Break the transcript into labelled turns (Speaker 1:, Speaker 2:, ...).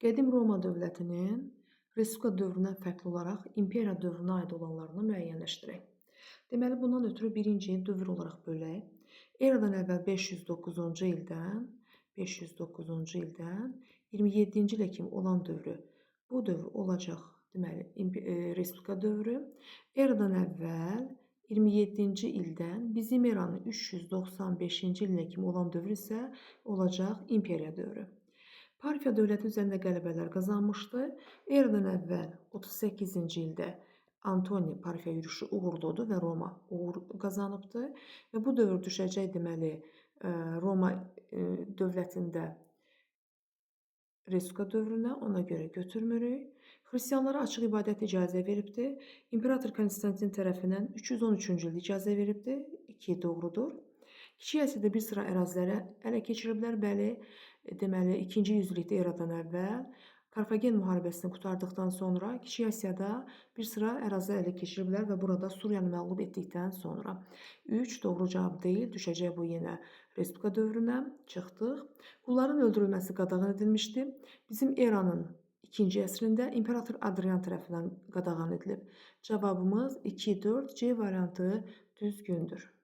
Speaker 1: Qədim Roma dövlətinin Respublika dövründən fərqli olaraq imperiya dövrünə aid olanlarını müəyyənləşdirək. Deməli, bundan ötürü birinci dövr olaraq bölək. Eradan əvvəl 509-cu ildən 509-cu ildən 27-ci ilə kimi olan dövrü bu dövr olacaq. Deməli, Respublika dövrü. Eradan əvvəl 27-ci ildən bizim eranın 395-ci ilinə kimi olan dövr isə olacaq imperiya dövrü. Parfiya dövləti üzərində qələbələr qazanmışdı. Eradan əvvəl 38-ci ildə Antoni Parfiya yürüşü uğurludur və Roma uğur qazanıbdı və bu dövr düşəcək deməli Roma dövlətində Respublika dövrünə, ona görə götürmürük. Xristianlara açıq ibadət icazə veribdi. İmperator Konstantin tərəfindən 313-cü ildə icazə veribdi. 2 doğrudur. Kiçik Asiyada bir sıra ərazilərə ələ keçiriblər. Bəli, deməli 2-ci yüzillikdə eradan əvvəl Karfagen müharibəsini qurtardıqdan sonra Kiçik Asiyada bir sıra ərazi ələ keçiriblər və burada Suriyanı məğlub etdikdən sonra 3 doğru cavab deyil, düşəcək bu yenə Respublika dövrünə çıxdıq. Qulların öldürülməsi qadağan edilmişdi. Bizim eranın 2-ci əsrində imperator Adrian tərəfindən qadağan edilib. Cavabımız 2, 4, C variantı düzgündür.